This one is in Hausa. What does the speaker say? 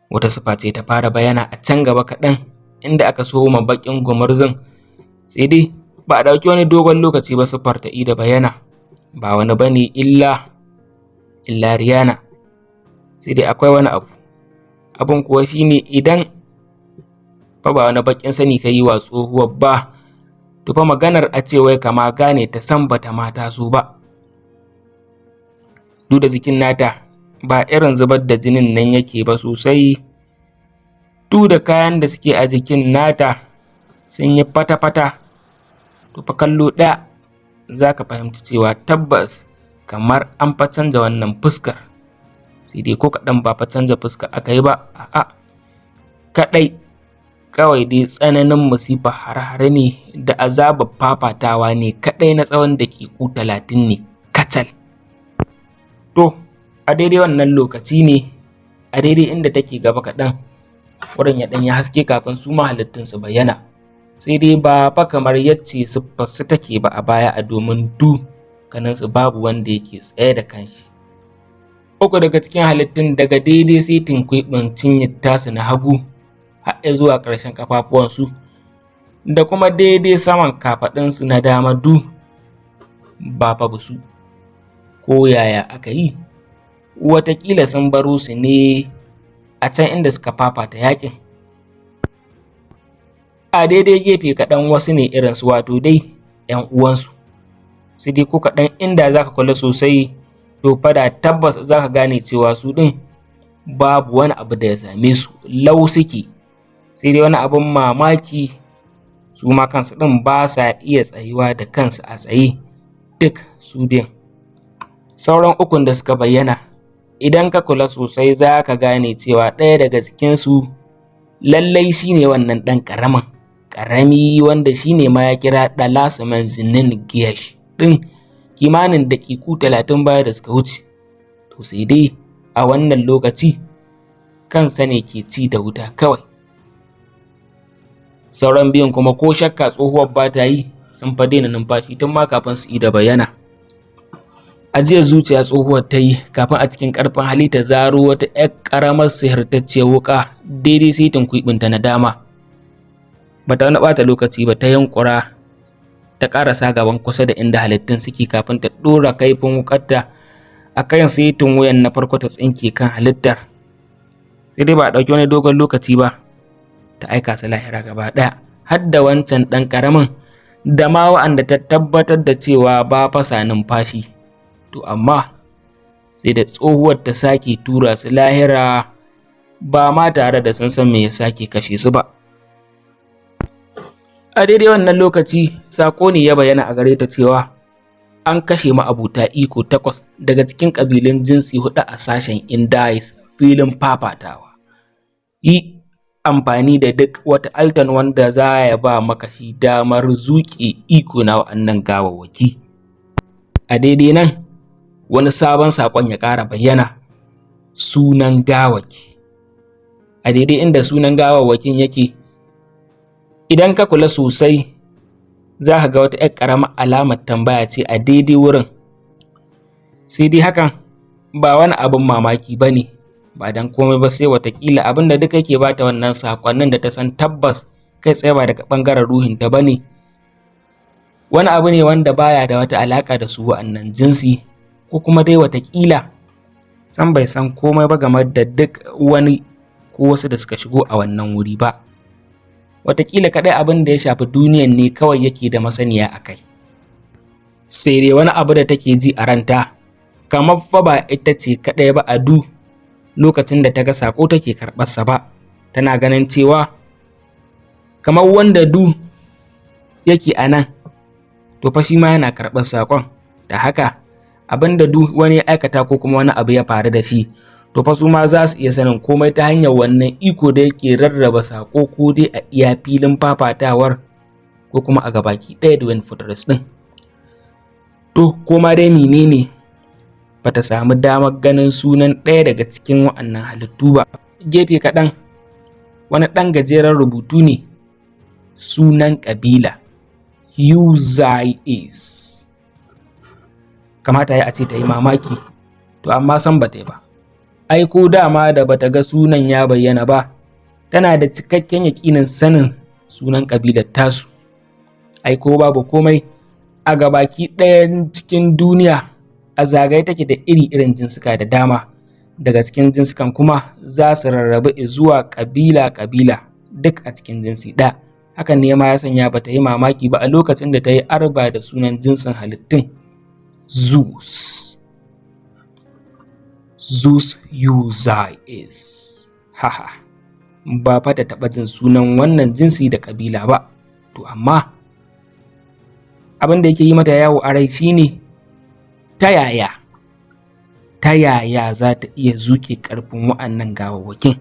Wata sifa ce ta fara bayyana a can gaba kaɗan inda aka soma baƙin gumurzun, sai dai ba a ɗauki wani dogon lokaci ba siffar ta ida bayyana. Ba wani ba ne illa Riyana. Sai dai akwai wani abu. Abun kuwa shine, idan fa ba wani baƙin sani ka yi wa tsohuwar ba, to fa maganar a ce wai kama gane ta san bata ma taso ba. Duk da jikin nata ba irin zubar da jinin nan yake ba sosai, duk da kayan da suke a jikin nata sun yi fata-fata, to fa kallo ɗaya za ka fahimci cewa tabbas kamar an fa canza wannan fuskar. Sai dai ko kaɗan ba fa canza fuska aka yi ba, a'a, kaɗai kawai dai tsananin masifar hare-hare ne da azabar fafatawa ne kaɗai na tsawon daƙiƙu 30 ne kacal. To a daidai wannan lokaci ne, a daidai inda take gaba kaɗan, wurin ya ɗan yi haske kafin su ma halittun su bayyana. Sai dai ba fa kamar yacce siffar su take ba a baya, a domin dukkaninsu babu wanda yake tsaye da kanshi. Uku daga cikin halittun, daga daidai saitin kwiɓin cinyar tasu na hagu har zuwa ƙarshen ƙafafuwansu da kuma daidai saman kafaɗunsu na dama, du ba fa su. Ko yaya aka yi, wataƙila sun baro su ne a can inda suka fafata yaƙin. A daidai gefe kaɗan wasu ne irinsu, wato dai ‘yan uwansu. Sai dai ko kaɗan inda za ka kula sosai, to fa da tabbas za ka gane cewa su ɗin babu wani abu da ya same su, lau suke. Sai dai wani abun mamaki, su ma kansu ɗin ba sa iya tsayuwa da kansu a tsaye duk su biyun. Sauran ukun da suka bayyana, idan ka kula sosai za ka gane cewa ɗaya daga cikinsu lallai shi ne wannan ɗan ƙaramin, ƙarami wanda shi ne ma ya kira Ɗalasiman Zinin Giyash ɗin kimanin daƙiƙu 30 baya da suka wuce. To sai dai a wannan lokaci kansa ne ke ci da wuta kawai. Sauran biyun kuma, ko shakka tsohuwar ba ta yi, sun fa daina numfashi tun ma kafin su ida bayyana. Ajiyar zuciya tsohuwar ta yi kafin a cikin ƙarfin hali ta zaro wata 'yar ƙaramar sihirtacciyar wuƙa daidai saitin kwiɓinta na dama. Ba ta wani ɓata lokaci ba, ta yunƙura ta ƙarasa gaban kusa da inda halittun suke kafin ta ɗora kaifin wuƙarta a kan saitin wuyan na farko ta tsinke kan halittar. Sai dai ba a ɗauki wani dogon lokaci ba ta aika su lahira gaba ɗaya, har da wancan ɗan ƙaramin da ma wa'anda ta tabbatar da cewa ba fasa numfashi. To amma sai da tsohuwar ta sake tura su lahira ba ma tare da sun san me ya sake kashe su ba. A daidai wannan lokaci saƙo ne ya bayyana a gare ta cewa an kashe ma'abuta iko takwas daga cikin ƙabilun jinsi huɗu a sashen Indais filin fafatawa. Yi amfani da duk wata alton wanda za ya ba maka shi damar zuƙe iko na wa'annan gawawwaki. A daidai nan wani sabon saƙon ya ƙara bayyana: sunan gawaki. A daidai inda sunan gawawwakin yake, idan ka kula sosai za ka ga wata 'yar ƙaramar alamar tambaya ce a daidai wurin. Sai dai hakan ba wani abin mamaki ba ne, ba don komai ba sai watakila abin da duk yake bata wannan saƙonnin da ta san tabbas kai tsaye ba daga ɓangaren ruhinta ba ne, wani abu ne wanda baya da wata alaƙa da su wa'annan jinsi, ko kuma dai watakila san bai san komai ba game da duk wani ko wasu da suka shigo a wannan wuri ba. Watakila kaɗai abin da ya shafi duniyan ne kawai yake da masaniya a kai. Sai dai wani abu da take ji a ranta, kamar fa ba ita ce kaɗai ba a du lokacin da ta ga saƙo take karɓarsa ba, tana ganin cewa kamar wanda du yake a nan, to fa shi ma yana karɓar saƙon. Da haka abin da duk wani ya aikata ko kuma wani abu ya faru da shi, to fa su ma za su iya sanin komai ta hanyar wannan iko da yake rarraba saƙo, ko dai a iya filin fafatawar ko kuma a gabaki ɗaya da Fortress ɗin. To ko ma dai menene, bata samu damar ganin sunan ɗaya daga cikin wa'annan halittu ba. Gefe kaɗan wani ɗan gajeren rubutu ne: sunan ƙabila Uzais. Kamata ya a ce ta yi mamaki, to amma san ba ta yi ba. Ai ko dama da bata ga sunan ya bayyana ba, tana da cikakken yaƙinin sanin sunan ƙabilar tasu. Ai ko babu komai, a gabaki ɗayan cikin duniya a zagaye take da iri-irin jinsuka da dama. Daga cikin jinsukan kuma za su rarrabu zuwa ƙabila-ƙabila, duk a cikin jinsi ɗaya. Hakan ne ma ya sanya bata yi mamaki ba a lokacin da ta yi arba da sunan jinsin halittun: Zeus. Zeus Uzis. Haha, ba fa ta taɓa jin sunan wannan jinsi da ƙabila ba. To amma abin da yake yi mata yawo a rai shine ta yaya za ta iya zuke ƙarfin wa'annan gawawwakin?